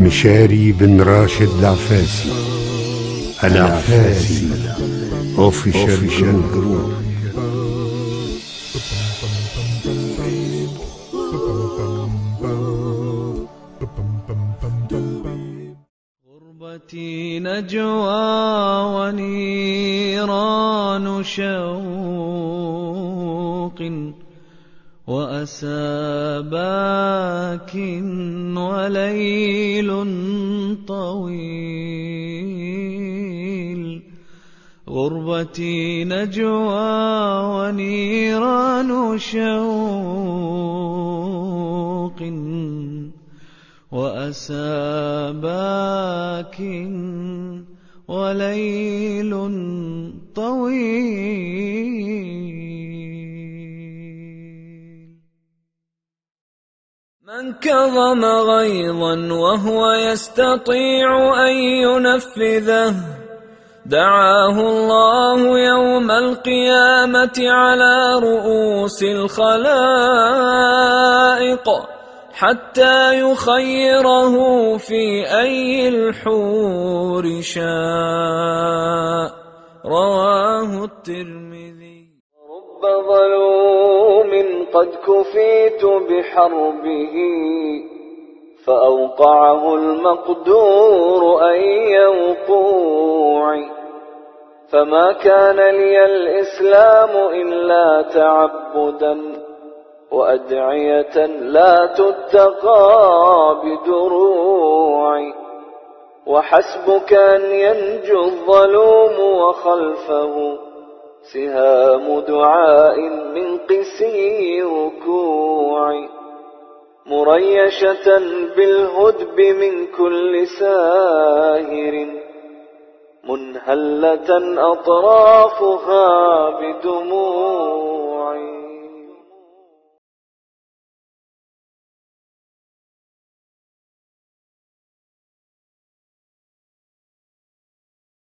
مشاري بن راشد العفاسي. العفاسي اوفيشال جروب. غربتي نجوى ونيران شوق وأسى باك وليل طويل. غربتي نجوى ونيران شوق وأسى باك وليل طويل. من كظم غيظا وهو يستطيع أن ينفذه دعاه الله يوم القيامة على رؤوس الخلائق حتى يخيره في أي الحور شاء. رواه الترمذي. رب ظلوم قد كفيت بحربه فأوقعه المقدور أي وقوع. فما كان لي الإسلام إلا تعبدا وأدعية لا تتقى بدروع. وحسبك أن ينجو الظلوم وخلفه سهام دعاء من قسي ركوع. مريشة بالهدب من كل ساهر منهلة أطرافها بدموع.